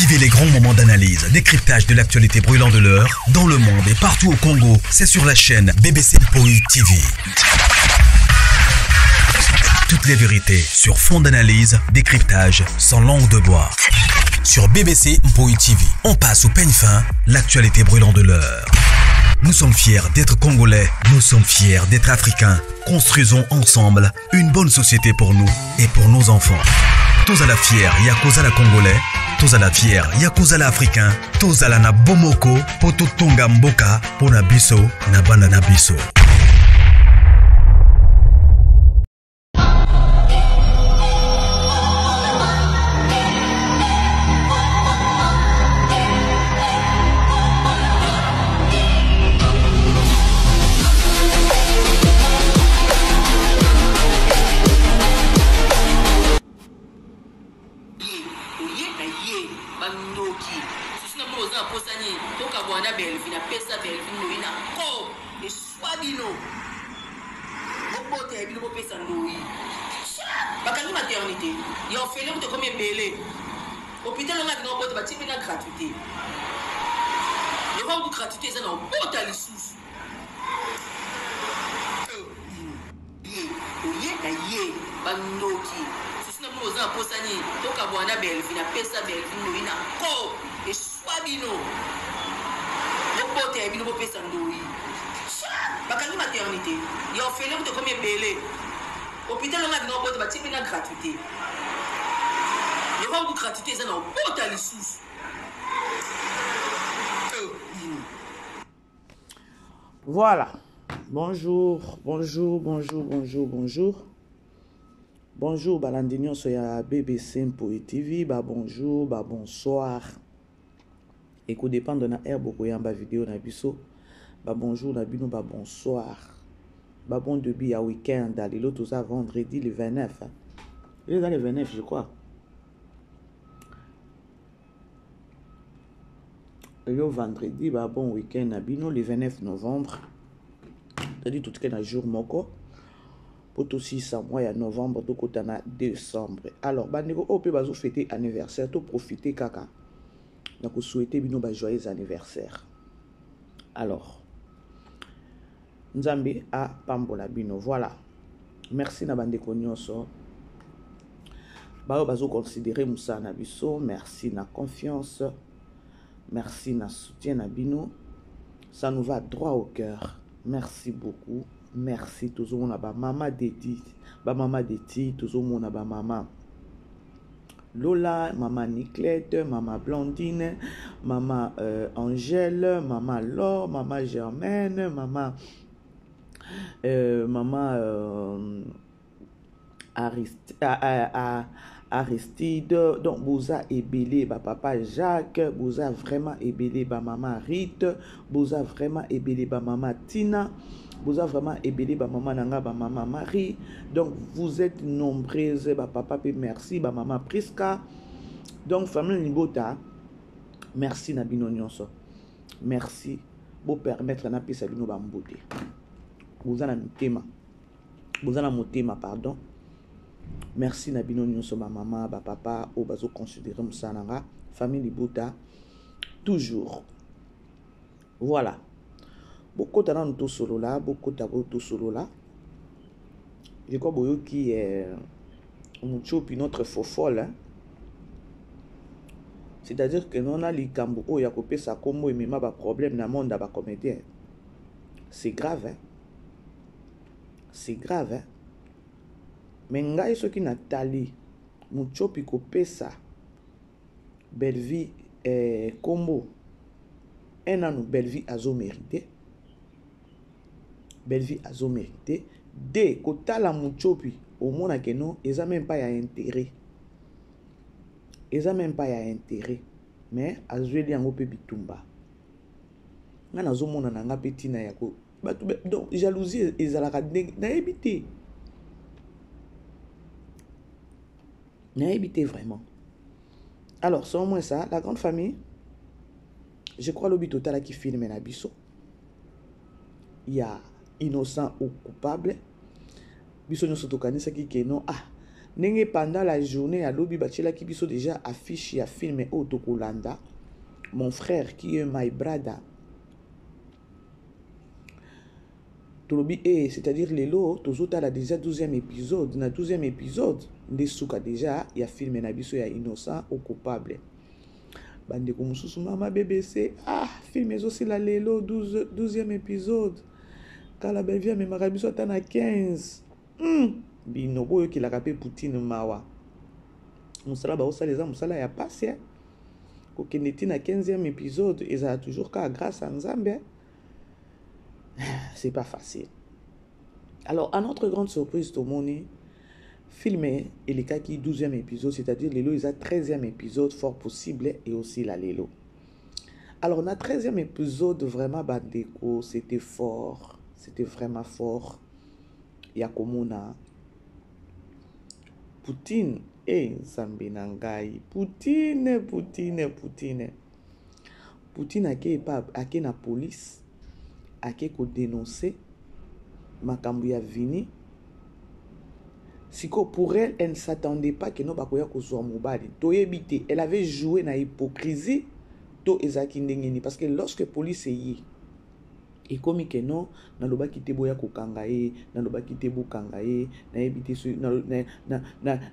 Vivez les grands moments d'analyse, décryptage de l'actualité brûlante de l'heure, dans le monde et partout au Congo. C'est sur la chaîne BBC Mpoi TV. Toutes les vérités sur fond d'analyse, décryptage, sans langue de bois. Sur BBC Mpoi TV, on passe au peigne fin l'actualité brûlante de l'heure. Nous sommes fiers d'être Congolais, nous sommes fiers d'être Africains. Construisons ensemble une bonne société pour nous et pour nos enfants. Tous à la fière, Yakuza la Congolais, tous à la fière, Yakuza la Africain, tous à la na Bomoko, Poto Tonga Mboka, Pona Biso, na Bana na Biso. Oye na ye bandoki susi na bino boza na posa nini tokabwana na belvi napesa belvi ndoyi na ko eswa bino bobota ya bino bopesa ndoyi bakangi maternité ya ofele kutu ekomi ebele hôpital onga alinga obota batie mpe na gratuité lokola kutu gratuité eza na obota lisusu Ye oye na ye ba ndoki susi na bino boza na posa nini tokabwana na Bellevue na pesa Bellevue ndoyi na ko eswa bino bobota ya bino bopesa ndoyi bakangi maternité ya ofele kutu ekomi ebele hôpital onga alinga obota batie mpe na gratuité lokola kutu gratuité eza na obota lisusu Voilà. Bonjour, bonjour, bonjour, bonjour, bonjour. Bonjour, balandi nyonso ya BBC Mpoi TV, ba bonjour, ba bonsoir. Eko dépendre na heure bokoyamba vidéo na biso. Ba bonjour na bino, ba bonsoir. Ba bon début ya week-end, lelo toza vendredi le 29. Lelo eza le 29, je crois. Lelo vendredi ba bon week-end na bino le 29 novembre. C'est-à-dire totikali na jour moko po tosilisa mois ya novembre tokota na décembre. Alors bandeko oyo mpe bazofete anniversaire toprofite kaka na kosouhaite bino ba joyeux anniversaire. Alors Nzambe apambola bino. Voilà. Merci na bandeko nyonso baoyo bazoconsidere mosala na biso. Merci na confiance, merci na soutien na bino. Ça nous va droit au cœur. Merci beaucoup. Merci. Tozomona ba mama Dedi, ba mama Deti, tozomona ba mama Lola, mama Niclette, mama Blandine, mama Angèle, mama Laure, mama Germaine, mama mama Aristide. Donc boza ebele ba papa Jacques, boza vraiment ebele ba mama Rite, boza vraiment ebele ba mama Tina, boza vraiment ebele ba mama nanga ba mama Marie. Donc vous êtes nombreuses ba papa pe merci ba mama Priska. Donc famille Libota, merci na bino nyonso. Merci bo permettre na pesa bino ba mbote. Boza na mitema. Boza na motema pardon. Merci na bino nyonso ba mama, ba papa oyo bazo considérer mosala na nga, famille Libota toujours. Voilà. Bokota nanu tosolola, bokota bo tosolola. Je crois boyoki Mutshopi notre fofole, hein? C'est-à-dire que non na likambo oyo ya kopesa kombo emema ba problème na monde ya ba comédien. C'est grave, hein? C'est grave, hein? Mais ngai soki natali Mutshopi kopesa Bellevue kombo un nanu Bellevue azo mérité. Bellevue azo mérité. Deux, kotala Mutshopi omona ke non eza même pas ya intérêt. Eza même pas ya intérêt. Mais azweli yango pe bitumba. Nga nazomona na nga pe tina ya ko bato donc jalousie ezalaka ndenge nayebi te. Nayebi te vraiment. Alors, c'est au moins ça, la grande famille. Je crois lobi totalaki film na biso. Il y a innocent ou coupable. Biso nyonso tokanisaki ke non, ah, Ndenge pendant la journée ya lobi batielaki biso déjà affiche ya film oyo tokolanda, mon frère qui est my brother, tolobi e, c'est-à-dire lelo tozotala déjà 12e épisode. Na 12e épisode nde suka déjà ya film na biso ya Innocent ou coupable. Bandeko mosusu, mama BBC, ah, film ezosila lelo 12e épisode, kala Belvi amemaka biso ata na 15. Bino boyokelaka mpe Poutine mawa. Mosala baosala eza mosala ya pasi, eh? Kokende ti na 15e épisode ezala toujours kaka grâce à Nzambe, c'est pas facile. Alors, à notre grande surprise, tomoni film elekaki 12e épisode, c'est-à-dire lelo eza 13e épisode, fort possible et aussi la lelo. Alors, na 13e épisode, vraiment, bandeko, c'était fort, c'était vraiment fort ya komona Poutine. E Nzambe na ngai, Poutine, Poutine, Poutine, Poutine ake epa, ake na police, ake kodénoncer makambo ya Vini. Sikoyo, pour elle, elle ne s'attendait pas que no bakoya kozwa mobali. Toyebi te, elle avait joué na hypocrisie to ezalaki ndenge nini, parce que lorsque police eye, ekomi ke non, nalobaki te boya kokanga ye, nalobaki te bokanga ye, nayebi te,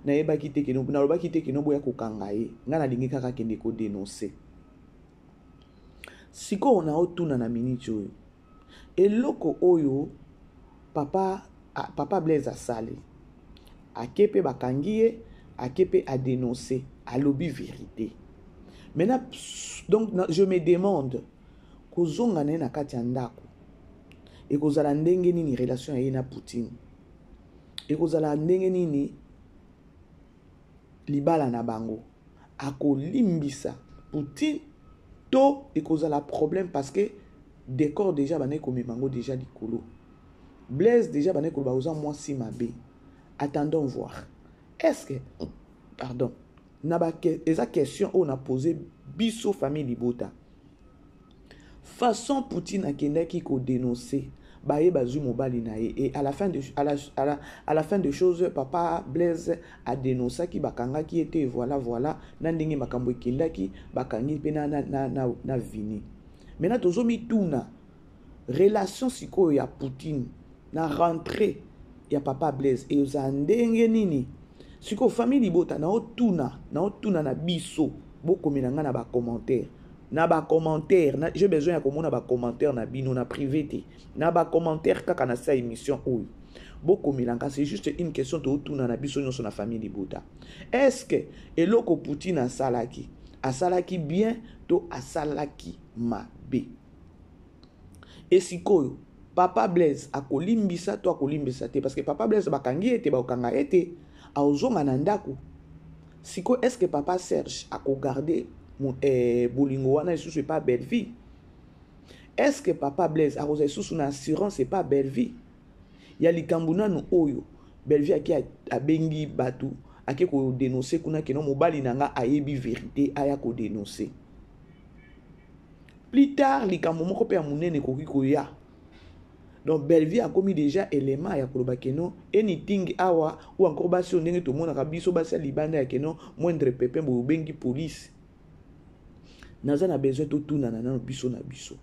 nayebaki te keno, nalobaki te keno boya kokanga ye, ngai nalingi kaka kende kodénoncer. Sikoyo naotuna na miniti oyo, eloko oyo papa Blaise asali, ake mpe bakangi ye, ake mpe adénonce, alobi vérité. Maintenant donc, je me demande, kozonga na ye na kati ya ndako ekozala ndenge nini? Relation ya ye na Poutine ekozala ndenge nini? Libala na bango, akolimbisa Poutine to ekozala problème? Parce que décor déjà bandaki komema yango déjà likolo. Blaise déjà bandaki koloba oza mwasi mabe. Attendons voir. Est ce que, pardon, na ba eza question oyo na pose biso famille libota, façon Poutine akendaki kodénoncer, baye bazwi mobali na ye, et à la fin de choses, papa Blaise adénonçaki, bakangaki ye te. Voilà, voilà, na ndenge makambo ekendaki, bakangi mpe na Vini. Maintenant tozomituna, relation sikoyo ya Poutine na rentrée ya papa Blaise ezala ndenge nini? Sikoyo, famille libota, naotuna na biso, bokomela ngai na bacommentaire, na bacommentaire. J'ai besoin ya komona bacommentaire na bino na privé te, na bacommentaire kaka na sa émission oyo bokomela nga. C'est juste une question tootuna na biso nyonso na famille libota: est ce que eloko Poutine asalaki, asalaki bien to asalaki mabe? Esikoyo papa Blaise akolimbisa to akolimbisa te? Parce que papa Blaise bakangi ye te, bakokanga ye te, aozonga na ndako. Sikoyo, est ce que papa Serge akogarder bolingo wana lisusu epa Bellevie? Est ce que papa Blaise akozala lisusu na assurance epa Bellevie ya likambo nanu oyo Bellevie ake, abengi bato, ake kodénoncer kuna keno mobali na nga ayebi vérité, aya kodénoncer? Plus tard, likambo moko mpe ya monene ekoki koya. Donc Bellevie akomi déjà élément ya koloba keno anything awa ou encore basi oyo ndenge tomonaka biso basi ya libanda ya keno moindre pépin boye, obengi police. Naza na besoin totunana nano biso na biso: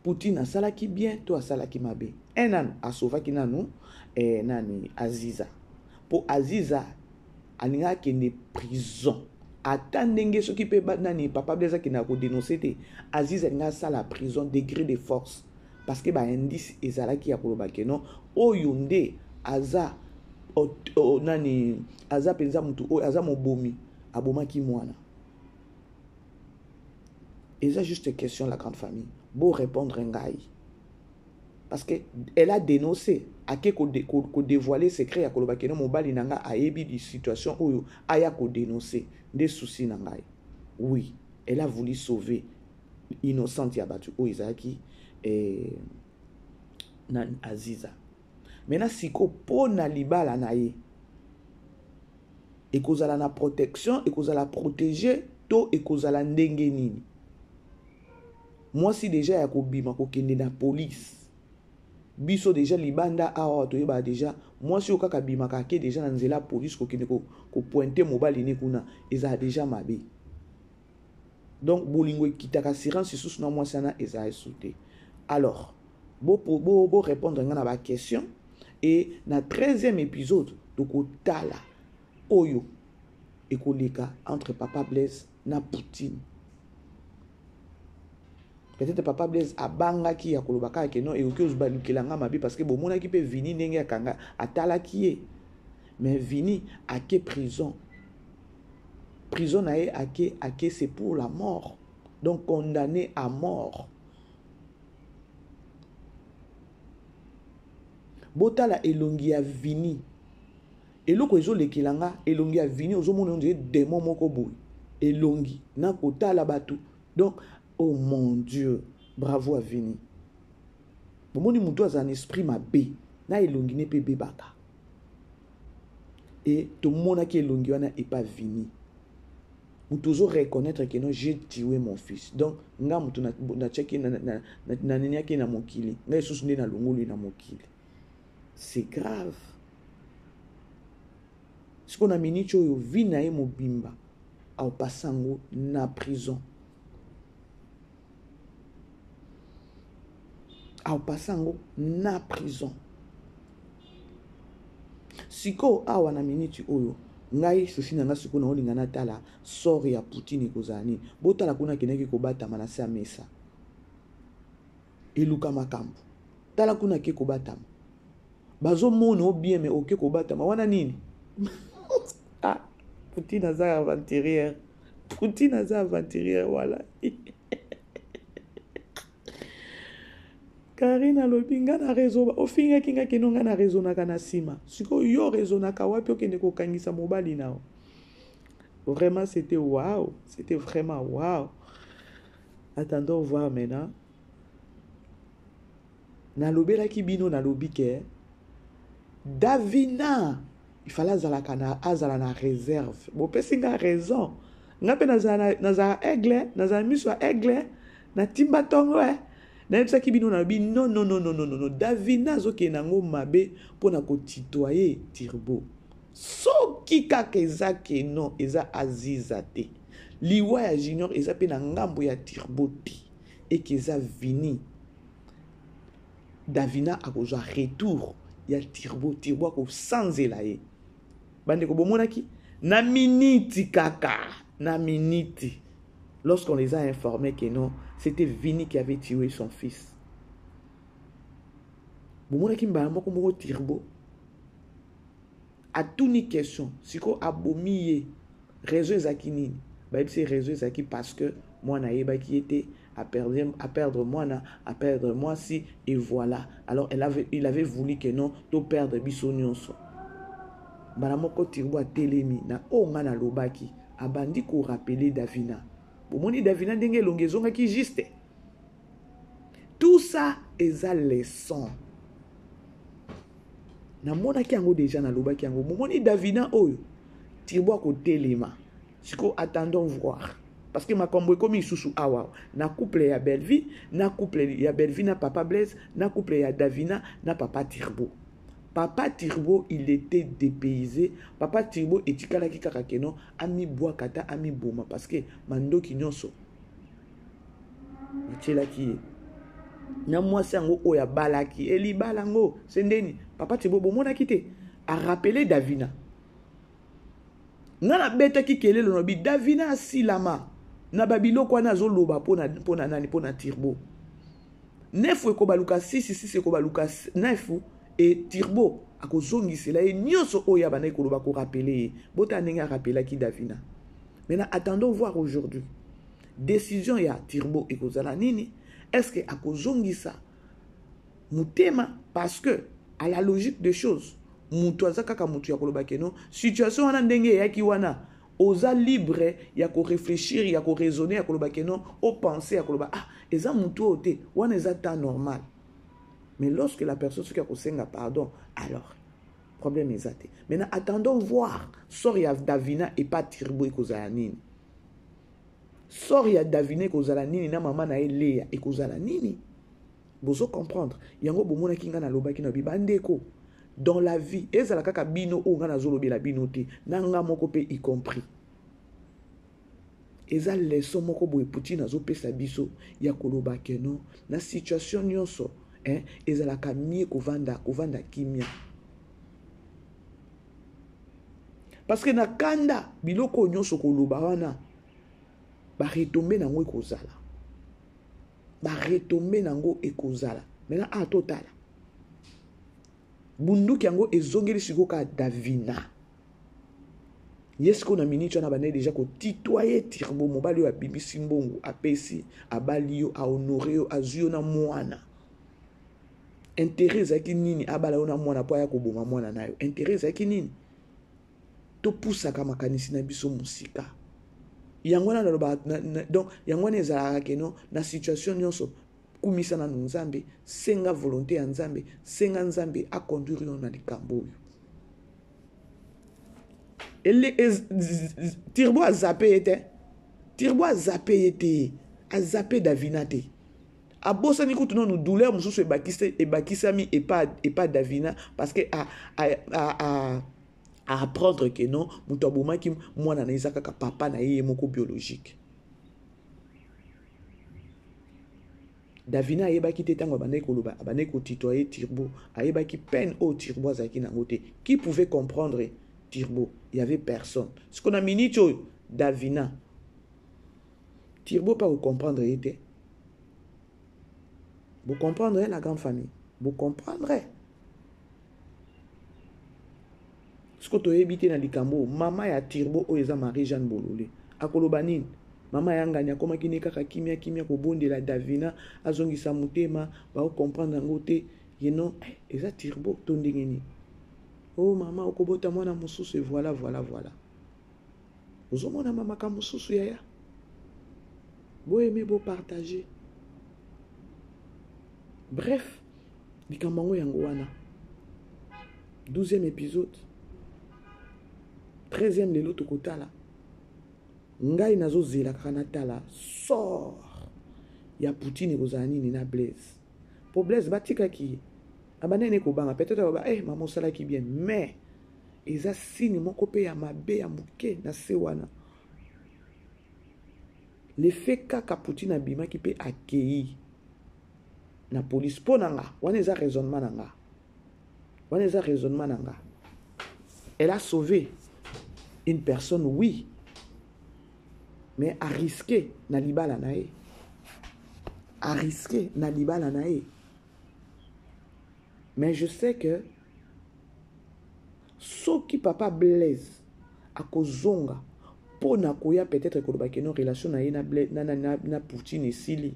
Poutine asalaki bien to asalaki mabe? Un nanu asauvaki nanu nani, Aziza, mpo Aziza alingaki akende prison. Ata ndenge soki mpe nani, papa Blaise akendaka kodénoncer te, Aziza alingaki asala prison degré de force, parce que baindice ezalaki ya koloba keno oyo nde aza o, o, nani, aza mpenza motu oyo aza mobomi, abomaki mwana. Eza juste question, la grande famille, bo répondre ngai, parce que elle a dénoncé, ake kodévoiler secret ya koloba keno mobali na nga ayebi situation oyo, aya kodénoncer. Nde souci na ngai, oui, elle a voulu sauver innocente ya bato oyo ezalaki na Aziza. Maintenant sikoyo, mpo na libala na ye ekozala na protection, ekozala protégé to ekozala ndenge nini? Mwasi déjà ya kobima kokende na police. Biso deja libanda awa toyebaka deja mwasi oyo kaka abimaka ake deja na nzela police kokende kopointe mobali ne kuna ezala deja mabe. Donc bolingo ekitaka assurance lisusu na mwasi wana ezala lisusu te. Alors bo, bo, bo répondre nga na ba question et na 13e épisode tokotala oyo ekoleka entre papa Blaise na Poutine. Peut-être papa Blaise abangaki ya koloba kaka ke non ekoki obalukela nga mabe parce que bomonaki mpe Vini ndenge akanga atalaki ye. Mais Vini ake prison. Prison na ye ake ake c'est pour la mort. Donc condamné à mort. Botala elongi ya Vini. Eloko ezolekela nga elongi ya Vini ozomona on dirait démon moko boye. Elongi na kotala bato. Donc oh mon Dieu, bravo à Vini. Bomoni mutu aza na esprit mabe na elongi ne pe bebaka. Et tomonaki elongi wana epa Vini. Mutu ozo reconnaître que non j'ai tué mon fils. Donc nga mutu na tiaki na na na niniaki na mokili. Nga lisusu nde na longoli na mokili. C'est grave. Siko na minute oyo vie na ye mobimba aopasa yango na prison. Aopasa yango na prison. Sikoyo awa na minute oyo ngai souci na ngai sikoyo naolinga natala sort ya Poutine ekozala nini. Botala kuna akendaki kobatama na se ya mesa. Eluka makambo. Tala kuna ake kobatama. Bazomona o bien mais oke kobatama wana nini? Ah, Poutine aza aventurière. Poutine aza aventurière wala. Karine alobi nga na raison ofingaki nga keno nga na raisonnaka na nsima sikoyo yo raisonnaka wapi okende kokangisa mobali na yo vraiment c'était waouh c'était vraiment waouh attendons voir maintenant nalobelaki bino nalobi ke Davina il fallait azalaka na azala na réserve bopesi nga raison nga mpe nazala nazala aigle nazala miso ya aigle natimba ntongo e nayebisaki bino nalobi non non non non non non Davina azokende yango mabe mpo na kotitoye Turbo soki kaka eza ke non eza Aziza te liwa ya Junior eza mpe na ngambo ya Turbo te eke eza Vini Davina akozwa retour ya Turbo. Turbo akosanzela ye. Bandeko bomonaki na miniti kaka na miniti lorsqu'on les a informés que non c'était Vini qui avait tué son fils. Bomonaki mbala moko moko Turbo atuni question siko abomi ye raison ezalaki nini bayebisi raison ezalaki parce que mwana ayebaki ye te a perdre, a perdre mwana a perdre mwasi et voilà alors elle avait, il avait voulu que non to perdre biso nyonso mbala moko Turbo atelemi na oyo nga nalobaki abandi korapele Davina bomoni Davina ndenge elongi ezongaki juste tout ça eza leçon namonaki yango deja nalobaki yango bomoni Davina oyo Turbo akotelema sikoyo attendons voir parce que makambo ekomi lisusu awa na couple ya Bellevue na couple ya Bellevue na papa Blaise na couple ya Davina na papa Turbo. Papa Turbo il était dépaysé. Papa Turbo etikalaki kaka keno amibwaka ata amiboma parce que mandoki nyonso batielaki ye na mwasi yango oyo abalaki elibala yango se ndeni papa Turbo bomonaki te arapele Davina nga nabetaki kelelo na bi Davina asilama na babiloko wana azoloba mpona nani mpona Turbo nefu ekobaluka sisi sisi ekobaluka nefu e Turbo akozongisela ye nyonso oyo abandaki koloba korapele ye botala ndenge arapelaki Davina. Maintenant attendons voir aujourd'hui décision ya Turbo ekozala nini. Est-ce que akozongisa motema parce que à la logique des choses mutu aza kaka mutu ya koloba ke non situation wana ndenge eyaki wana oza libre ya korefléchir ya koraisonner ya koloba ke non opense ya koloba ah eza mutu oyo te wana eza temps normal. Mais lorsque la personne soki akosenga pardon alors problème eza te. Maintenant attendons voir sort ya Davina et pas Turbo ekozala nini. Sort ya Davina ekozala nini na mama na ye Léa ekozala nini. Bozo comprendre? Yango bomonaki nga nalobaki na bi bandeko dans la vie ezala kaka bino oyo nga nazolobela bino te na nga moko mpe y compris. Eza leçon moko boye Poutine azopesa biso ya koloba que non na situation nyonso hein, ezalaka mieux kovanda kovanda kimia. Parce que na kanda biloko oyo nyonso koloba wana ba retomber nango ekozala. Ba retomber nango ekozala. Maintenant ah totala. Bunduki yango ezongeli sikoyo kaka Davina. Ye sikoyo na minute wana abandaki deja kotitoye Turbo, mobali oyo abimisi mbongo, apesi, abali yo, ahonore yo, azwi yo na mwana. Intérêt ezalaki nini abala yo na mwana mpo aya koboma mwana na yo? Intérêt ezalaki nini? Topusaka makanisi na biso mosika. Yango wana nalobaka, donc yango wana ezalaka keno na situation nyonso kumisa nanu Nzambe, senga volonté ya Nzambe, senga Nzambe a conduire yo na likambo oyo. Ele, ez, Turbo azape ye te. Turbo azape ye te. Azape Davina te. Abosani kutu nanu douleur mosusu ebakisami epa, epa Davina parce que a, a, a, a, a apprendre que non, moto abomaki mwana na ye eza kaka papa na ye ye moko biologique. Davina ayebaki te ntango abandaki koloba, abandaki kotitoye Turbo, ayebaki peine oyo Turbo azalaki nango te. Qui pouvait comprendre Turbo? Il y avait personne. Siko na minute oyo, Davina, Turbo pa comprendre ye te. Vous comprendrez la grande famille. Vous comprendrez. Siko toyebi te na likambo mama ya Turbo oyo eza Marie-Jeanne Bolole. Akoloba nini? Mama ya ngani akomaki ne kaka kimia kimia kobondela Davina azongisa motema, ba comprendre yango te. Ye non, eh, eza Turbo to ndenge nini? Oh mama okobota mwana mosusu et voilà voilà voilà. Ozomona mama makambo mosusu yaya. Bo aimer, bo partager. Bref, likambo yango yango wana. 12e épisode. 13e lelo tokotala. Ngai nazozela kaka natala sort ya Poutine ekozala nini na Blaise. Po Blaise batikaki ye. Abandaki ne kobanga peut-être aloba eh mama osalaki bien mais eza signe moko pe ya mabe ya moke na se wana. Le fait kaka Poutine abimaki pe akei na police po na nga wana eza raisonnement na nga. Wana eza raisonnement na nga. Elle a sauvé une personne, oui, mais a risqué na libala na ye. A risqué na libala na ye. Mais je sais que soki papa Blaise akozonga mpo na koya peut-être koloba ke non relation na ye na, na, na, na, na Poutine esili,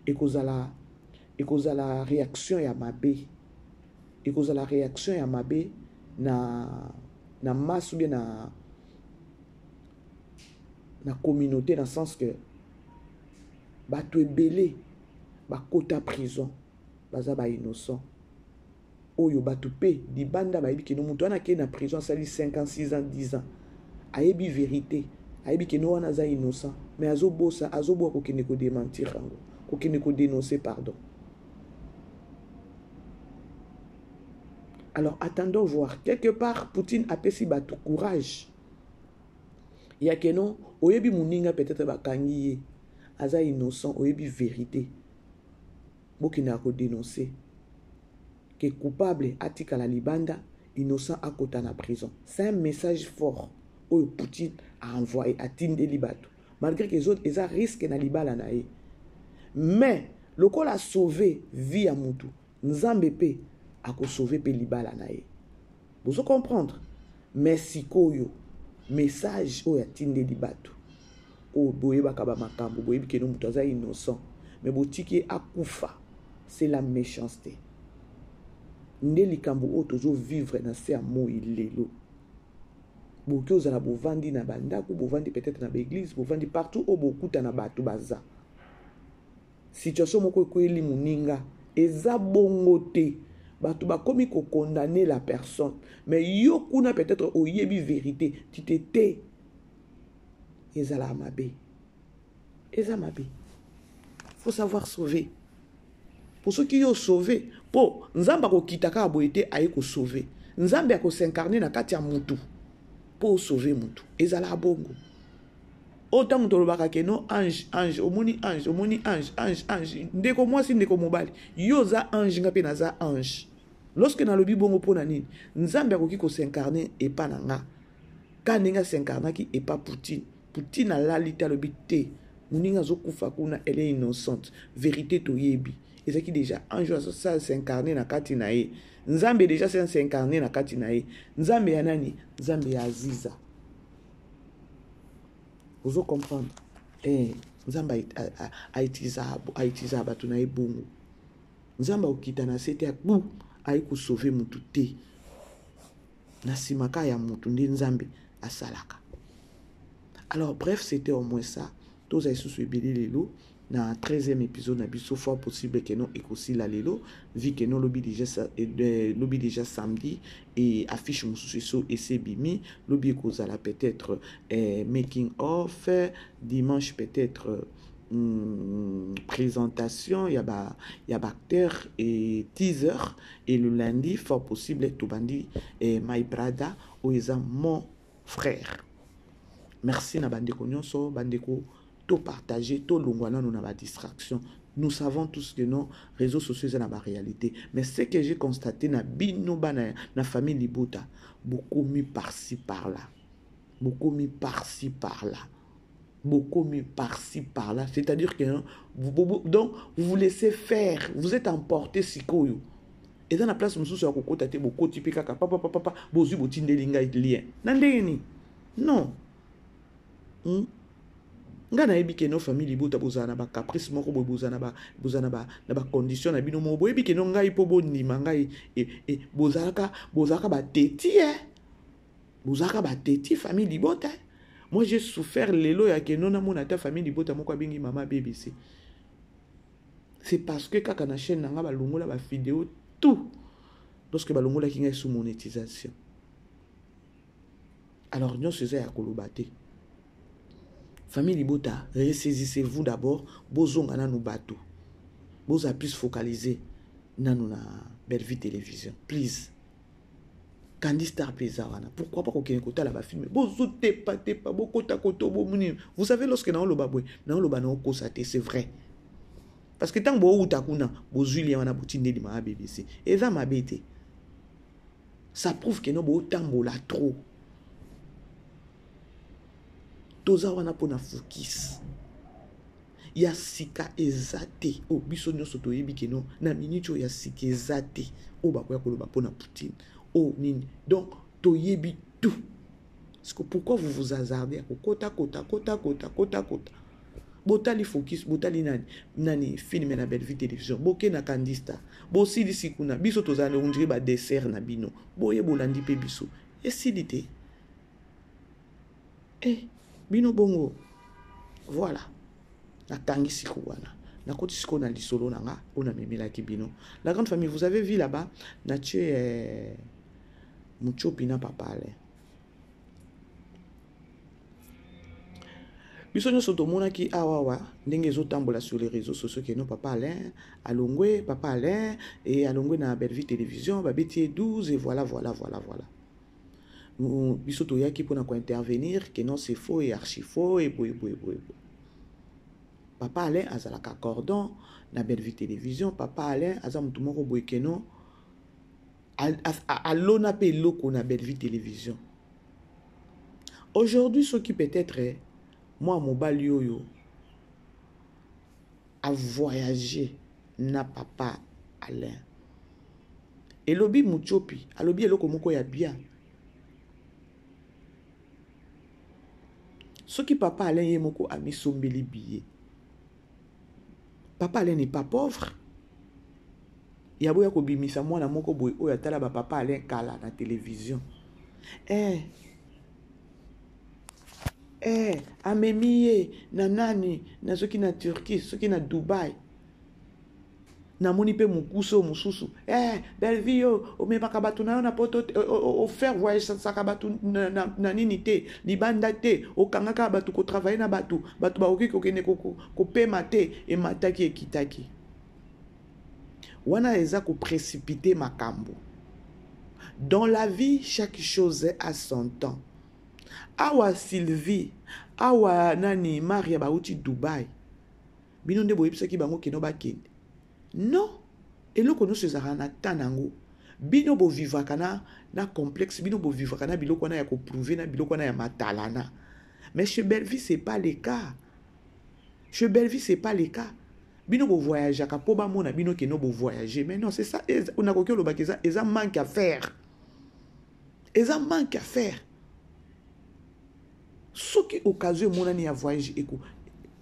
ekozala ekozala réaction ya mabe, ekozala réaction ya mabe na, na masse ou bien na, na communauté, na sens que bato ebele bakota prison baza ba innocent oyo bato pe libanda bayebi ke no moto wana akei na prison asali 5 ans 6 ans 10 ans ayebi vérité, ayebi ke no wana aza innocent mais azobosa, azoboya kokende kodementir yango, kokende kodénoncer pardon. Alors attendons voir quelque part Poutine apesi bato courage ya ke non oyebi moninga peut-être bakangi ye aza innocent, oyebi vérité, bokendaka kodénoncer ke coupable atikala libanda, innocent akota na prison. C'est un message fort oyo Poutine a envoyé, atindeli bato malgré que eza risque na libala na ye, mais lokola sauver vie ya mutu, Nzambe pe akosauver pe libala na ye. Bozo comprendre? Mais sikoyo message oyo atindeli bato oyo boyebaka ba makambo, boyebi ke no mutu aza innocent mais botiki ye akufa, c'est la méchanceté. Nde likambo oyo tozo vivre na se ya moi lelo. Boki ozala bovandi na bandako, bovandi peut-être na ba église, bovandi partout oyo bokuta na bato baza. Situation moko ekweli moninga, eza bongo te. Bato bakomi ko condamner la personne, mais yo kuna peut-être oyebi vérité, tu te tais. Ezala mabe. Eza mabe. Faut savoir sauver. Po soki yo sauve, po Nzambe akokita kaka boye te aye ko sauver. Nzambe ako s'incarner na kati ya mutu po sauver mutu. Ezala bongo. Oyo ntango tolobaka ke no ange ange omoni ange omoni ange ange ange ndeko mwasi ndeko mobali yo oza ange nga mpe naza ange lorsque nalobi bongo mpo na nini nzambe akoki ko s'incarner epa na nga ka ndenge asincarnaki epa Poutine. Poutine alali te alobi te moninga azokufa kuna elle est innocente verité toyebi ezalaki déjà ange azosa s'incarne na kati na ye nzambe déjà se s'incarne na kati na ye nzambe ya nani nzambe ya aziza ozo comprendre eh, nzambe autilisaka bato na ye bongo nzambe akokita na se te bu aye kosauve motu te na nsima kaka ya motu nde nzambe asalaka alors bref c'était au moins ça toza lisusu ebele lelo na 13e épisode na biso fort possible que non ekosila lelo vu que non lobi déjà euh, lobi déjà samedi et affiche mosusu eso esi ebimi lobi ekozala peut-être euh, making of dimanche peut-être Hmm, présentation ya ba ya ba acteur et teaser et le lundi fort possible tobandi eh, my brother oyo eza mon frère merci na bandeko nyonso bandeko to partager tolongwa nano na ba distraction nous savons tous que non réseaux sociaux eza na ba réalité mais ce que j'ai constaté na bino bana na famille libota bokomi par-ci par-là bokomi par-ci par-là bokomi par-ci par-là c'est-à-dire que hein, vous, donc vous vous laissez faire vous êtes emporté sikoyo eza na place mosusu ya kokota te bokoti mpe kaka papapapapa bozwi botindeli ngai lien na ndenge nini non hmm? ngai nayebi ke no famille libota bozala na bacaprice moko boye bozala na bacondition na bino moko boyebi ke no ngai mpo bondima ngai e, e, bozalaka bozalaka bateti e bozalaka bateti famille libota moi j'ai souffert lelo ya keno namona ata famille libota moko abengi mama bbc c'est parce que kaka na chaîne na nga balongola bavideo tout lorsque balongolaki ngai sous monétisation alors nyonso eza ya koloba te famille libota ressaisissez-vous d'abord bozonga nanu bato bozala plus focalisé nanu na belle vie télévision please Candy Star mpe eza wana pourquoi pas kokende kotala bafilme bozotepatepa bokota koto bomoni vous savez lorsque naoloba boye naoloba naokosa te c'est vrai parce que ntango bouta kuna bozwi lien wana botindeli mama bbc eza mabe te ça prouve que no botambola trop toza wana mpona focus ya sika eza te oyo biso nyonso toyebi keno na minute oyo ya sika eza te oyo bakoya koloba mpo na poutine oyo nini donc toyebi tout siko pourquoi vous vous hasardez ya kokota kota kota kota kota kota botali focus botali nani nani filme na bellevue télévision boke na kandista bosilisi kuna biso tozala on dirait ba dessert na bino boye bolandi mpe biso esili te eh bino bongo voilà nakangi siko wana nakoti sikoyo na lisolo na nga oyo namemelaki bino la grande famille vous avez vu là-bas natie eh, muchopi na papa alain biso nyonso tomonaki awawa ndenge ezotambola sur les réseaux sociaux keno papa alain alongwe papa alain e alongwe na bellevue télévision babeti ye 12 et voilà voilà voilà voilà biso toyaki mpona kointervenir que non c'est faux et archi faux et boye boye boye boye papa alain azalaka cordon na bellevue télévision papa alain aza motu moko boye que non alona mpe eloko na bellevue télévision aujourd'hui soki peut-être mwa mobali oyo avoyage na papa alain elobi mutiopi alobi eloko moko ya bien soki papa alain ye moko amisombeli billet papa alain n'est pas pauvre ya boya kobimisa mwana moko boye oyo atala bapapa alain kala na télévision eh, eh, amemi ye na nani na soki na turquie soki na dubai namoni mpe mokuse oyo mosusu eh, bellevie yo omemaka bato na yo na poto ofaire voyagesaka bato na, na, na nini te libanda te okangaka bato kotravaille na bato bato bakoki kokende kopema te emataki ekitaki. Wana eza ko précipiter makambo. Dans la vie, chaque chose a son temps. Awa Sylvie, awa nani Maria bauti Dubaï. Bino nde boyebisaki bango keno bakende. Non, eloko nyonso ezalaka na temps nango. Bino bovivaka na, na complexe, bino bovivaka na biloko wana ya koprouver, na biloko wana ya matalana. Mais chez Bellevue, c'est pas le cas. Chez Bellevue, c'est pas le cas. Bino bovoyageaka mpo bamona bino keno bovoyage. Mais non, c'est ça. Nakoki olobaka eza, eza manque à faire. Eza manque à faire. Soki occasion emonani ya voyage eko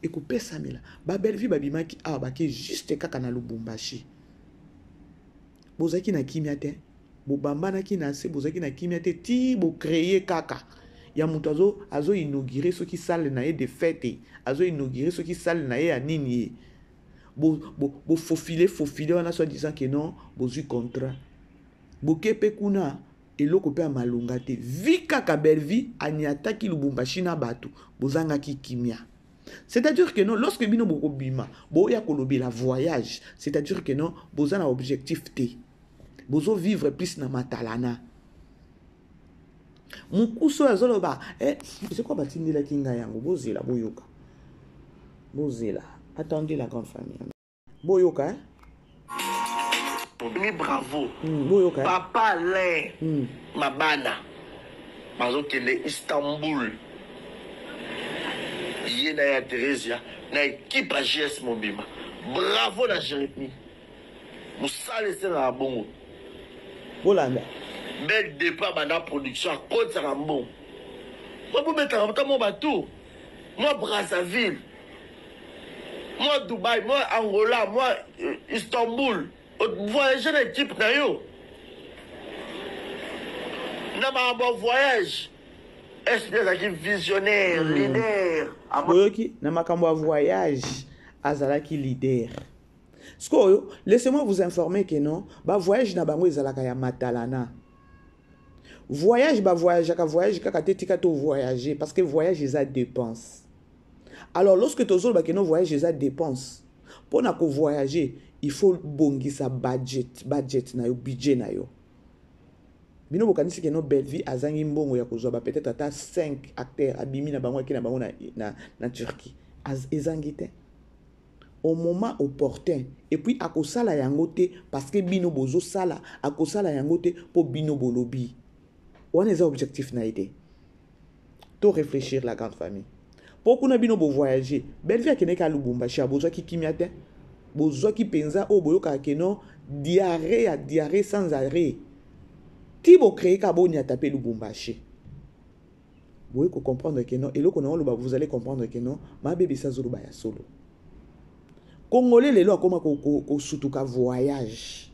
ekopesamela. Ba Bellevue babimaki awa bake juste kaka na Lubumbashi. Bozalaki na kimia te. Bobambanaki na se, bozalaki na kimia te ti bo créer kaka ya moto azo azo inaugurer soki salle na ye de fête, azo inaugurer soki salle na ye ya nini ye. Bo bo bo faufiler faufiler wana soit disant que non, bozui contrat. Boke pe kuna eloko pe ya malonga te. Vi kaka Bellevue aniataki Lubumbashi na bato, bozangaki kimia. C'est-à-dire que non, lorsque bino bokobima, boya kolobela voyage, c'est-à-dire que non, boza na objectif te. Bozo vivre plus na matalana. Mukuso azoloba, eh, c'est quoi batindelaki ngai yango, bozela boyoka. Bozela. Attendez la grande famille. Boyoka, hein? Mi bravo. Boyoka. Papa Alain Mabana bazokende Istanbul. Ye na ya Theresia na équipe ya GS mobimba. Bravo na Jérémy. Mosala esengaka bongo. Bolanda. Bel départ banda production akotisaka mbongo. Mwa bobetaka ata mwa batour. Mwa Brazzaville. Mwa Dubaï, mwa Angola, mwa Istanbul. Voyager na équipe na yo. Na makambo ya voyage. SB azalaki visionnaire, leader. Boyoki na makambo ya voyage azalaki leader. Sikoyo, laissez-moi vous informer que non, ba voyage na bango ezalaka ya matalana. Voyage ba voyageaka voyage kaka te tika to voyager parce que voyage eza dépense. Alors lorsque tozoloba que non voyage eza dépense, pona ko voyager, il faut bongisa budget, budget na yo, budget na yo. Bino bokanisi que non Bellevue azangi mbongo ya kozwa ba peut-être ata 5 acteurs abimi na bango ake na bango na, na, na Turquie. Az, ezangi te. Au moment opportun et puis akosala yango te parce que bino bozosala, akosala yango te po bino bolobi. Wana eza objectif na ye te. To réfléchir la grande famille. Po kuna bino bo voyager, Bellevue akendeki à Lubumbashi, bozwaki kimia te. Bozwaki penza oyo boyokaka ke non diarrhée ya diarrhée sans arrêt. Ti bo créer ka boniata pe Lubumbashi. Boye ko comprendre que non, eloko na oloba vous allez comprendre que non, ma bébé sa zoloba ya solo. Congolais lelo akoma ko, ko, ko sutuka voyage.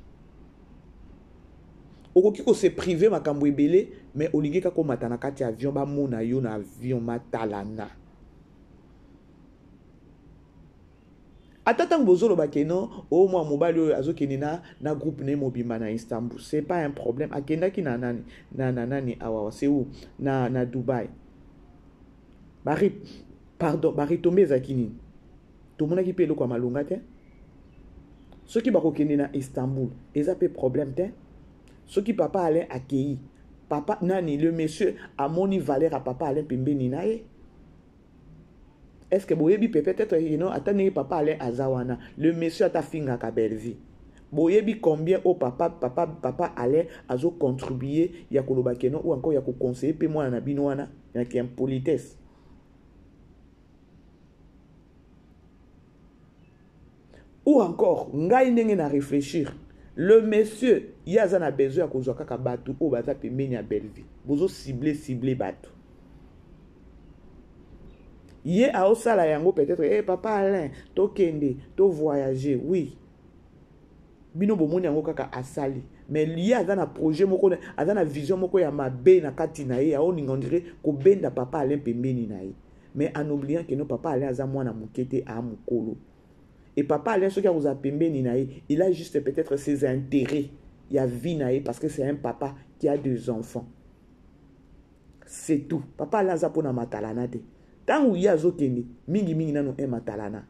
Okoki ko se priver makambo ebele, mais olingi kaka komata na kati ya avion, bamona yo na avion matalana. Ata tango bozoloba ke non, o mwa mobali oyo azokende na, na groupe na ye mobimba na Istanbul, c'est pas un problème. Akendaki na nani, na, na nani awawa, c'est où? Na, na Dubaï. Bari, pardon, baritombe ezalaki nini? Tomonaki pe eloko ya malonga te. Soki bakokende na Istanbul, eza pe problème te. Soki papa Alain akei, papa nani, le monsieur amoni valeur ya papa Alain pembeni na ye. Est-ce que boyebi pe peut-être you know, ata ndenge papa Alain aza wana, le monsieur ata fingaka Bellevue. Boyebi combien au papa, papa, papa Alain azo contribuer ya koloba ke non ou encore ya ko conseiller pe mwana na bino wana ya ki impolitesse. Ou encore ngai ndenge na réfléchir, le monsieur ye aza na besoin ya kozwa kaka batu oyo baza pembeni ya Bellevue. Bozo cibler cibler batu. Ye aosala yango peut-être eh papa Alain tokende to voyager oui. Bino bomoni yango kaka asali mais ye aza na projet moko, aza na vision moko ya mabe na kati na ye, aoninga on dirait kobenda papa Alain pembeni na ye. Mais en oubliant que non papa Alain aza mwana moke te, a mokolo. Et papa Alain soki akozala pembeni na ye, il a juste peut-être ses intérêts ya vie na ye parce que c'est un papa qui a deux enfants. C'est tout. Papa Alain aza pona matalana te. Tango ye azokende mingi mingi nano un matalana.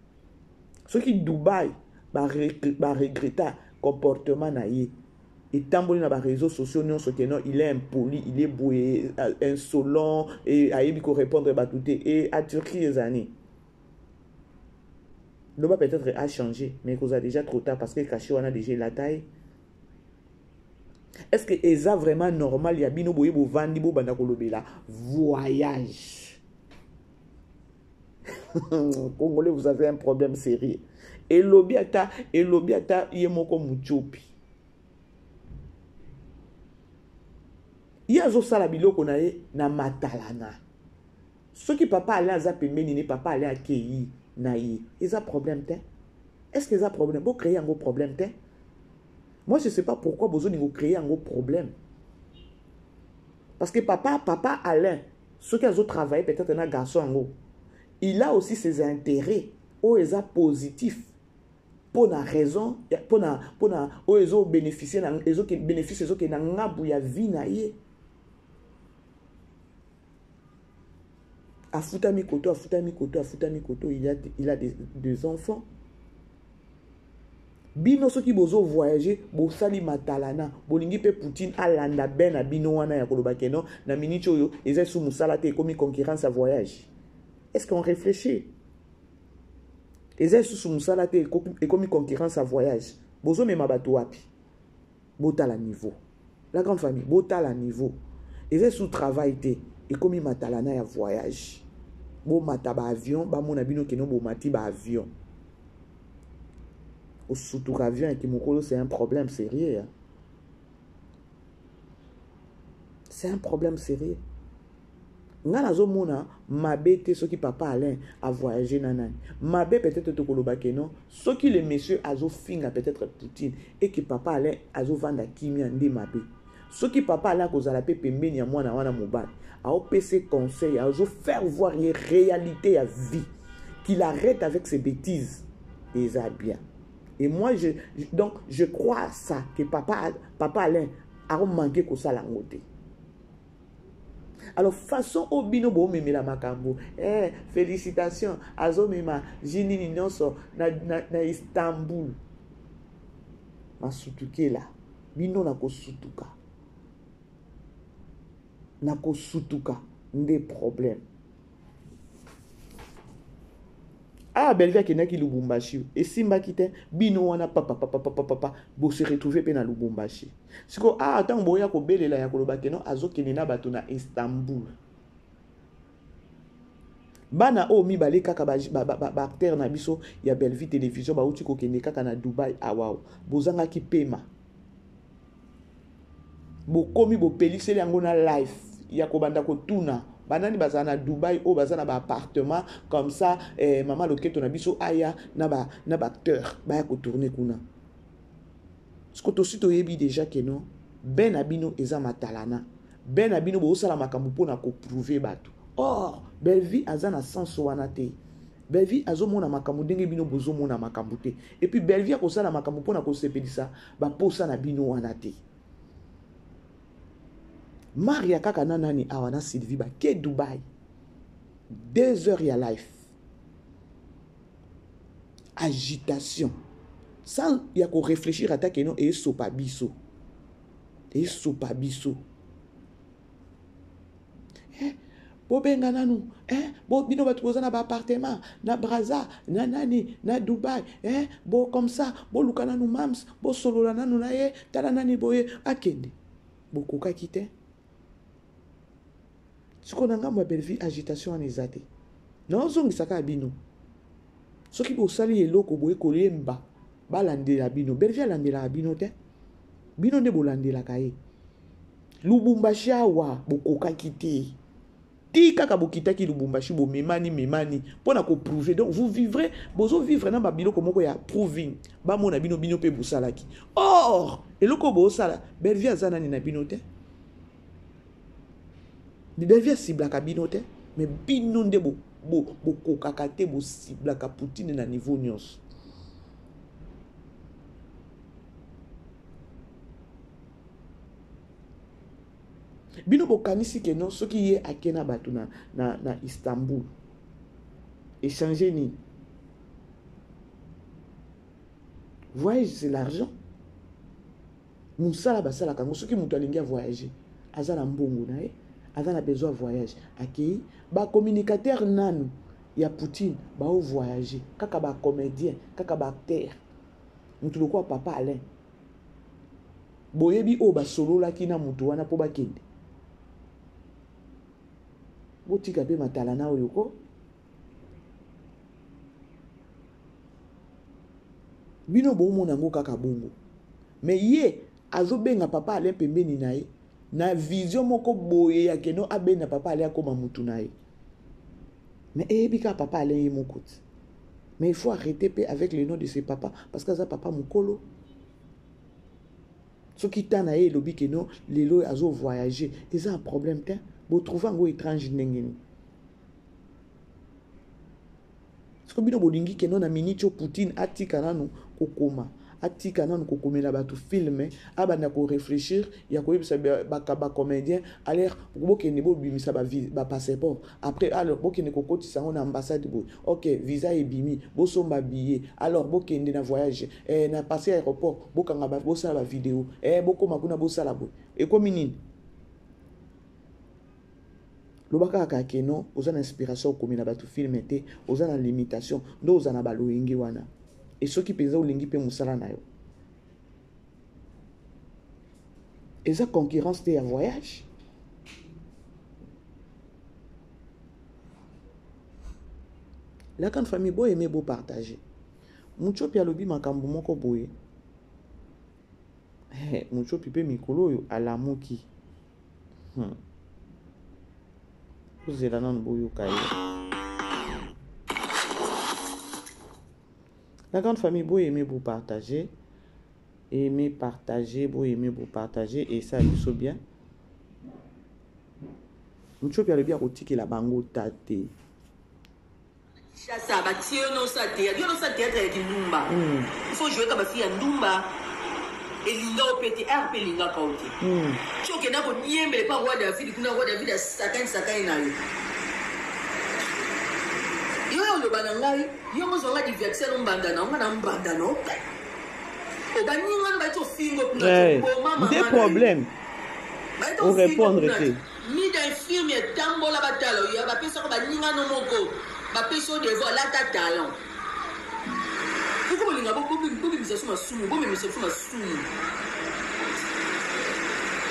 Soki Dubaï ba regretta Comportement na ye etamboli na ba réseaux sociaux nyonso ke non, il est impoli, il est boye, insolent et ayebi ko répondre bato te. E a Turquie ezani loba peut-être a changé, mais ekozala déjà trop tard parce que cachet wana déjà elata ye. Est-ce que eza vraiment normal ya bino boye bovandi bobanda kolobela voyage? Congolais, vous avez un problème sérieux. Elobi ata, elobi ata ye moko Mutiopi, ye azosala biloko na ye na matalana. Soki papa Ale aza pembeni ne, papa Ale akei na ye, eza problème te. Est ce que eza problème? Bocréer yango problème te. Moi, je sais pas pourquoi bozolinga créer yango problème, parce que papa Alain, soki azotravailler peut-être na garçon yango, il a aussi ses intérêts oyo eza positif mpo na raison mpona oyo ezobénéficie na bénéfice ezokende na ngambu ya vie na ye. Afutami koto, afutami koto, afutami koto, il a des enfants. Bino soki bozovoyage, bosali matalana, bolingi mpe Poutine alanda be na bino wana ya koloba ke non, na miniti oyo eza esu mosala te, ekomi concurrence ya voyage. Est ce qu'on réfléchit? Eza lisusu mosala te, ekomi concurrence ya voyage. Bozomema bato wapi? Botala niveau, la grande famille, botala niveau. Eza esu travail te, ekomi matalana ya voyage. Bomata baavion, bamona bino keno bomati baavion. Osutuka avion eke mokolo, c'est un problème sérieux, hein? C'est un problème sérieux. Nga nazomona mabe te soki papa Alain avoyage na nani. Mabe peut-être tokoloba ke non, soki le monsieur azofinga peut-être Poutine et que papa Alain azovanda kimia, nde mabe. Soki papa Alain akozala mpe pembeni ya mwana wana mobali, aopesa conseil, azofaire voir ye réalité ya vie, qu'il arrête avec ses bêtises, eza bien. Et moi, donc je crois ça que papa Alain akomanke kosala yango te. Alors façon oyo bino bomemela makambo, félicitation, azomema jinini nyonso na Istanbul, masutukela bino na kosutuka, na kosutuka nde problème. Ah, Belvi akendaki Lubumbashi, esimbaki te. Bino wana papapapapapa, bose retrouve mpe na Lubumbashi. Sikoyo, ah, ntango boya kobelela ya koloba keno azokende na bato na Istanbul, bana oyo mibale kaka baacteur na biso ya Bellevue Télévision bauti kokende kaka na Dubai awawa, bozangaki pema, bokomi bopeliseli yango na live ya kobanda kotuna banani bazala na Dubai oyo baza na baappartement comme ça. Mama loketo na biso aya na baacteur ba baya kotourne kuna. Siko tosi toyebi déjà ke non, be na bino eza matalana, be na bino bozosala makambo mpona koprouver bato. Or Bellevue aza na sens wana te. Bellevue azomona makambo ndenge bino bozomona makambo te. Et puis Bellevue akosala makambo mpona kosepelisa baposa na bino wana te. Maria kaka na nani awa na Sylvie bake Dubai, 2 heures ya live, agitation sans ya koréfléchir ata keno esopa biso, esopa biso. Bobenga nanu, bo bino bato boza na baappartement na Braza, na nani, na Dubai, bo comme ça boluka nanu mams, bosolola nanu na ye, tala nani boye akende. Bokokaki te. Sikoyo na ngambo ya Bellevue, agitation wana eza te. Naozongisa kaka bino, soki bosali eloko boye koyemba, balandela bino. Bellevue alandelaka bino te, bino nde bolandelaka ye. Lubumbashi awa bokokaki te, ti kaka bokitaki Lubumbashi, bomemani memani mpo na koprouver. Donc vous vivrez, bozovivre na babiloko moko ya proving, bamona bino, bino mpe bosalaki. Or eloko oyo bozosala, Bellevue aza nani na bino te. Bellevue asiblaka bino te, mais bino nde bokokaka te, bosiblaka Poutine na niveau nyonso. Bino bokanisi ke non, soki ye ake na bato na Istanbul, échange nini? Voyage, c'est l'argent. Mosala basalaka yango soki moto alingi avoyage, aza na mbongo na ye, aza na besoin ya voyage, akei. Bacommunicateur nanu ya Poutine baovoyage kaka, bacomédien kaka, baacteur. Moto lokola papa Alain, boyebi oyo basololaki na moto wana mpo bakende. Botika mpe matalana oyo ko. Bino bomona yango kaka bongo, mais ye azobenga papa Alain pembeni na ye na vision moko boye ya keno abenda papa Alain akoma mutu na ye. Mais eyebi kaka papa Alain ye moko ti. Mais il faut arrêter mpe avec le nom de ce papa, parce que aza papa mokolo. Soki ta na ye elobi keno lelo azo voyager, eza un problème te. Botrouve yango étrange ndenge nini? Soki bino bolingi keno na miniti oyo Poutine atika nanu kokoma, atika nanu kokomela bato filme, abanda korefléchir ya koyebisa bacomédien, alors bokende bobimisa bapasseport, après alors bokende kokotisa yango na ambassade boye, ok, visa ebimi, bosomba billet, alors bokende na voyage, eh, na passe aéroport bokanga, bosala bavideo, eh, bokoma kuna bosala boye. Ekomi nini? Loba kaka keno oza na inspiration okomela bato filme te, oza na limitation nde oza na baloyenge wana. E soki mpenza olingi mpe mosala na yo eza concurrence te ya voyage. La grande famille, boyeme, bopartage. Muchopi alobi makambo moko boye. Muchopi mpe mikolo oyo alamuki. Ozela nanu boyoka ye. La grande famille, boyeme, bopartage, aimez, partager, boyeme, bopartage, esala biso bien. Muchopi alobi akotikela bango ta te. Kinshasa batie yo nosa théâtre, yo nosa théâtre ya kindumba. Il faut jouer ka bafille ya ndumba. Elinga yo pe te, r mpe elingaka yo te. Ti okenda kodiembela epa roi David kuna, roi David asakani sakani na yo. Yo oyo oloba na ngai, yo ngo ozwanga divertisseur no mbanda na nga na mbanda no. Obaninga no baiti ofingo kuna, boma mama nde na yo. Problème Baiti ofingo orépondre kuna. te. Mida infirme tambola batala yo, bapesaka baninga no moko, bapesi yo devoir, lata talent. Pourquoi bolinga bobimisa so masumu, bomemisa biso masumu?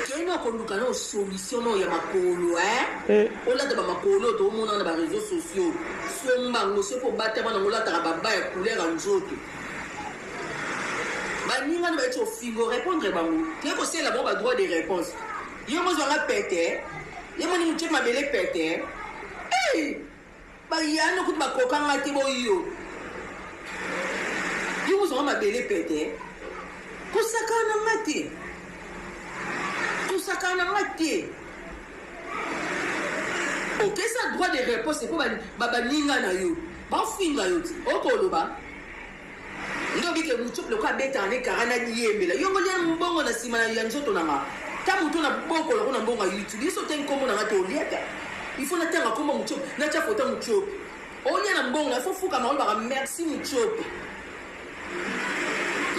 Kende koluka na solution no ya makolo, eh? Olata ba makolo toomona na ba réseaux sociaux, somba yango soki obatama nango, olataka baba ya couleur ya nzoto. Baninga no bayeti ofingo, répondre bango te, kosalela bango ba droit de réponse. Yo mozwanga pete, ye moni motie mabele pete. Hey! Bayano kutu bakokanga te boyo. Yo mozwanga mabele pete, kosakana na nga te, kosakana na nga te. Okesa droit de réponse mpo baninga na yo bafinga yo ti okoloba nde obike motu lokola abetaka ne kara na liyembela yo ngolia mbongo na nsima ya nzoto na nga. Ta motu na bokolo ko na mbongo ya YouTube, ye so te nkombo na nga te oliaka. Il faut natanga nkombo Mutiopi, natya foto Mutiopi. Olia na mbongo na fo fukama, olobaka merci Mutiopi.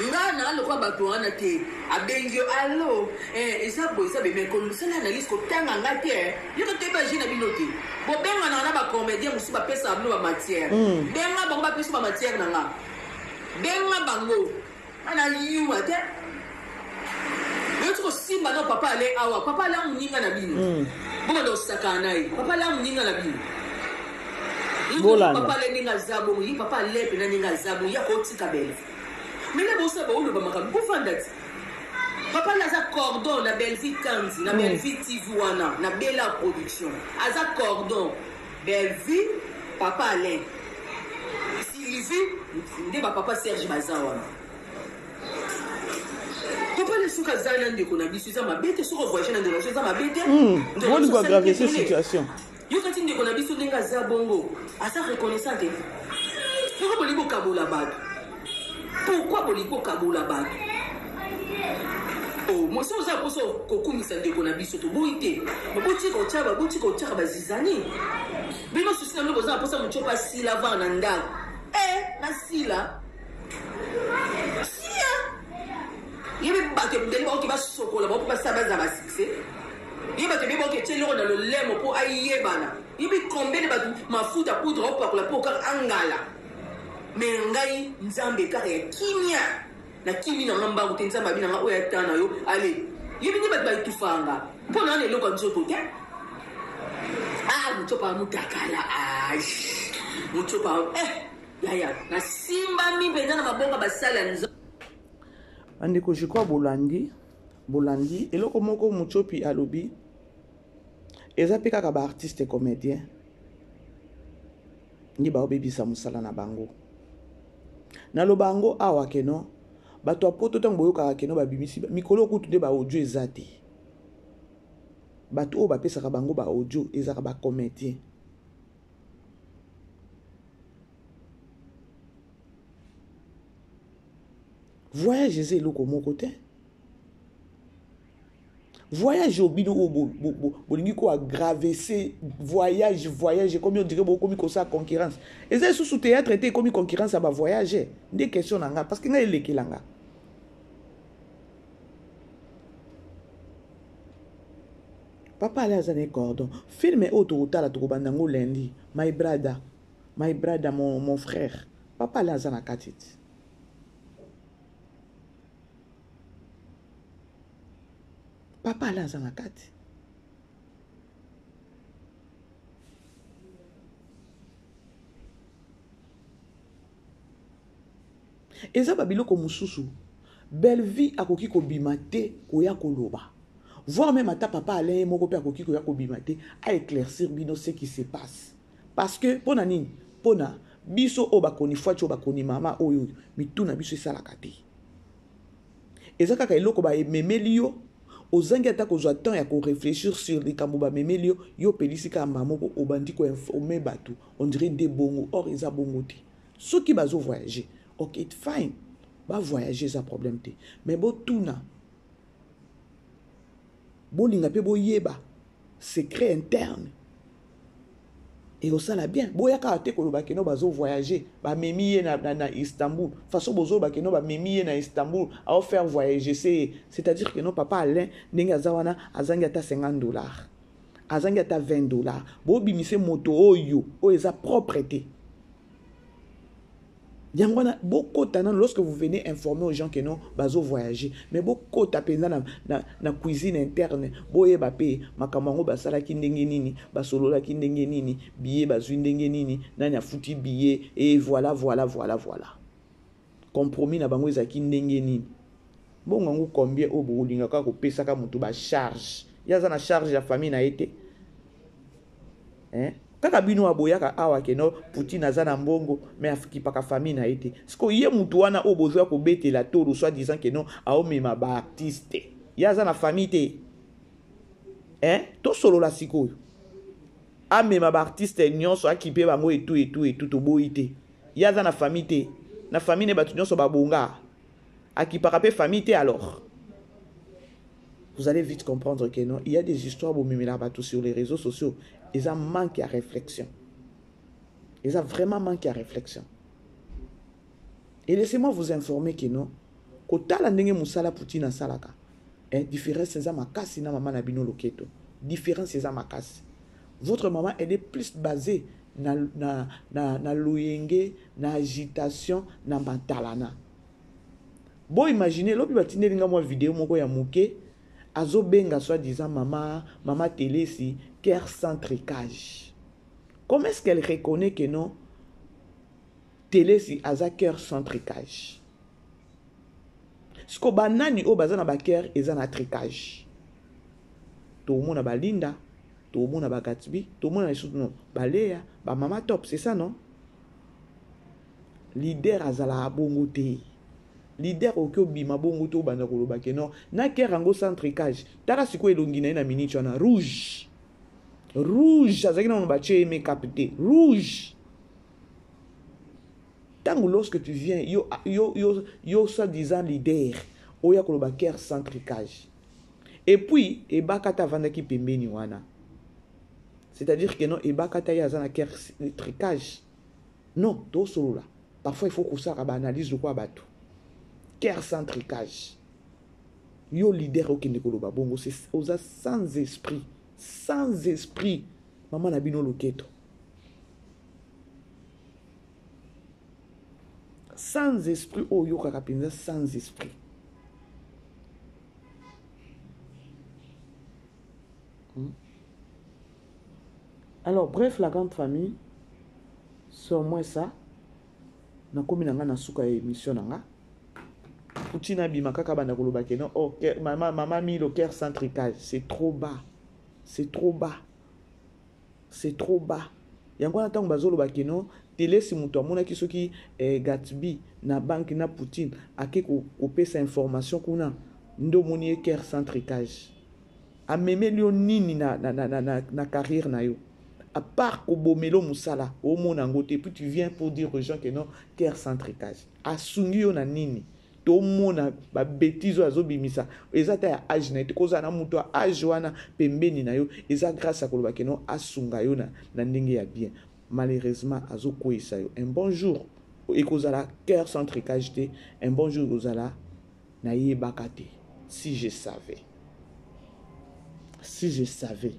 Nga na lokola bato wana te. Abengi yo allo, eh, eza boye, eza boye, mais kosala analyse, kotanga nga te. Yo to toyeba jeu na bino te. Bobenganaka na bacomédien mosusu, bapesaka bino bamatière. Benga bango bapesa bamatière na nga, benga bango ana yuma te. Yoti kosimba na papa Ale awa, papa Ale moninga na bino, bobanda kosakana na ye. Papa Ale moninga na bino. Bolanda. Papa Ale ndenge aza bongo, ye papa Ale mpena ndenge aza bongo, ya kotika bele mele bosala baoloba makambo bofanda ti. Papa Ale aza cordon na Bellevue Kanzi na Bellevue TV wana na Bella Production, aza cordon Bellevue. Papa Alain, Sylvie nde bapapa Serge baza wana. Papa Ale soki aza na ndeko na biso eza mabe te, soki ovoyage na ndeko na biso eza mabe te. Ndeko na Bolingo biso asali aggrave désolé. situation. Yo kati ndeko na biso ndenge aza bongo, aza reconnaissant te. Pourquoi bolingi kokabola bato? Pourquoi bolingi kokabola bato? Oh, mosi oza mposa kokumisa ndeko na biso, toboyi te. Me botika otyaka, botika otyaka bazizani. Bino susi na bino boza na mposa motiopa asila var na ndako. E nasila sia. Yebi bato ebele baoki basokola bango mpo basala bazala ba succès. Ye bato ebele baoki etie eloko na lolemo mpo ayebana. Yebi combien de bato mafuta poudre opakola mpo kaka angala. Mais ngai Nzambe kaka ya kimia. Na kimi na nga mbangu te Nzambe abi na nga oyo ata na yo ale. Yebi nde bato baetufanga mpo na na eloko ya nzoto te. Ah mutsopa mutakala ah mutsopa eh yaya nasimbami mpenza na maboko basala nzambe. Bandeko je crois bolandi bolandi eloko moko Mutsopi alobi eza mpe kaka ba artiste comédien nde baobebisa mosala na bango. Naloba yango awa ke non bato ya poto ntango boyokaka ke non babimisi mikolo kutu nde ba audio eza te. Bato oyo bapesaka bango ba audio ezalaka ba comédien. Voyage eza eloko moko te. Voyage oyo bino oyo bolingi ko agravese voyage voyage ekomi on dirait bokomi kosala concurrence. Eza lisusu théâtre te ekomi concurrence ya ba voyage nde question na nga parce que ngai elekela nga. Papa ale aza na cordon. Film oyo tokotala tokobanda yango lundi. My brother, my brother mon, mon frère. Papa ale aza na kati ti. Papa ale aza na kati. Eza ba biloko mosusu Bellevue akoki kobima te koya koloba. Voire même ata papa Alain ye moko pe akoki koya kobima te a éclaircir bino ce qui se passe. Parce que pona nini? Pona biso oyo bakoni fuati oyo bakoni mama oyo mitu na biso esalaka te. Eza kaka eloko ba ememeli yo ozangi ata kozwa temps ya ko réfléchir sur likambo ba memeli yo, yo opelisi kaka mbala moko obandi ko informer bato on dirait nde bongo or eza bongo te. Soki bazo voyager, ok it fine. Ba voyager eza problème te. Mais botuna bolinga pe boyeba secret interne ekosala bien. Boya kaka te koloba keno bazo voyager, bamemi ye na, na, na Istanbul. Façon bozoloba keno bamemi ye na Istanbul, ao faire voyager se ye. C'est-à-dire keno papa Alain ndenge aza wana azangi ata 50 dollars. Azangi ata 20 dollars. Bobimise moto oyo, oyo eza propre te. Yango wana bokota nano lorsque vous venez informer aux gens que non bazo voyager, mais bokota mpenza na, na, na cuisine interne, boyeba mpe makambo yango basalaki ndenge nini, basololaki ndenge nini, billet bazwi ndenge nini, nani afuti billet, et voilà, voilà, voilà, voilà. Compromis na bango ezalaki ndenge nini. Mbongo yango combien oyo bokolinga kaka kopesaka moto ba charge. Ye aza na charge ya famille na ye te. Hein? Kaka bino aboyaka awa ke no Poutine aza na mbongo mais akipaka famille na ye te. Siko ye mutu wana oyo bozoya kobetela tolo soit disant ke no aomema ba artiste. Ye aza na famille te. Hein? Tosolola sikoyo. Amema ba artiste nyonso akipe bango etu etu etu toboyi te. Ye aza na famille te. Na famille ne bato nyonso babonga. Akipaka pe famille te alors. Vous allez vite comprendre que non, il y a des histoires bomemela bato sur les réseaux sociaux. Eza manque ya réflexion. Eza vraiment manque ya réflexion. Et laissez-moi vous informer que non, kotala ndenge musala Poutine asalaka, eh, différence eza makasi na mama na bino loketo. Différence eza makasi. Votre maman, elle est plus basée na, na, na, na loyenge, na agitation, na matalana. Bo imaginer lobi batindeli nga mwa video moko ya muke azobenga soit disant mama mama Telesi cœur sans tricage. Comment est-ce qu'elle reconnaît que non Telesi aza cœur sans tricage? Siko banani oyo baza na ba cœur eza na tricage? Tomona ba Linda, tomona ba Gatsby, tomona lisusu non ba Lea, ba mama Top, c'est ça non? Leader azalaka bongo te. Leader okoki obima bongo te obanda koloba ke non na cœur yango sans tricage. Tala sikoyo elongi na ye na minute wana rouge. Rouge azalaki nano batie ye make up te. Rouge. Tango lorsque tu viens yo yo yo yo soit disant leader oya koloba cœur sans tricage. Et puis ebakata avandaki pembeni wana. C'est-à-dire que non ebakata ye aza na cœur tricage. Non, tosolola. Parfois il faut kosala ba analyse lokola bato. Cœur sans tricage. Yo leader okende koloba bongo, oza sans esprit, sans esprit. Mama na bino loketo. Sans esprit oyo oyokaka mpenza sans esprit. Alors bref la grande famille, c'est au moins ça. Nakomi na nga na suka ya émission na nga. Poutine abima kaka banda koloba ke non, oh, mama, mama Milo, cœur sans tricage, c'est trop bas. C'est trop bas. C'est trop bas. Yango wana ntango bazoloba ke non, Telesi moto amonaki soki eh, Gatsby na banque na Poutine ake kopesa information kuna nde omoni ye cœur sans tricage. Amemeli yo nini na, na, na, na, na, na carrière na yo? À part kobomelo musala, omona yango te. Puis tu viens pour dire aux gens que non, cœur sans tricage. Asungi yo na nini? Tomona ba bêtises oyo azobimisa eza ta ya age na ye te. Kozala na moto ya age wana pembeni na yo eza grâce ya koloba ke non asunga yo na, na ndenge ya bien. Malheureusement azokweyisa yo. Un bon jour ekozala cœur sans tricage te, un bon jour ekozala nayebaka te. Si je savais. Si je savais.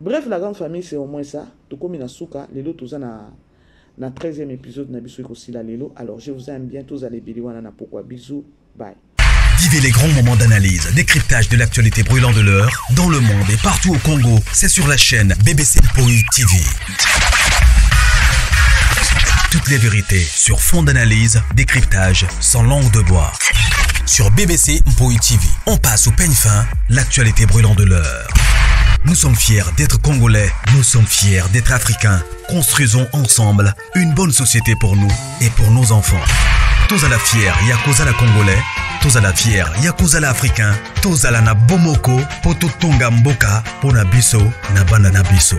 Bref, la grande famille, c'est au moins ça. Tokomi na suka, lelo toza na na 13e épisode na biso ekosila lelo. Alors, je vous aime bien, tous allez bili wana na pokwa. Bisous, bye. Vivez les grands moments d'analyse, décryptage de l'actualité brûlante de l'heure, dans le monde et partout au Congo. C'est sur la chaîne BBC Mpoi TV. Toutes les vérités sur fond d'analyse, décryptage, sans langue de bois. Sur BBC Mpoi TV, on passe au peigne fin l'actualité brûlante de l'heure. Nous sommes fiers d'être Congolais, nous sommes fiers d'être Africains. Construisons ensemble une bonne société pour nous et pour nos enfants. Tous à la fière, Yakoza la Congolais, tous à la fière, Yakoza la Africain, tous à la na Bomoko, Poto Tonga Mboka, Pona Biso, na Bana na Biso.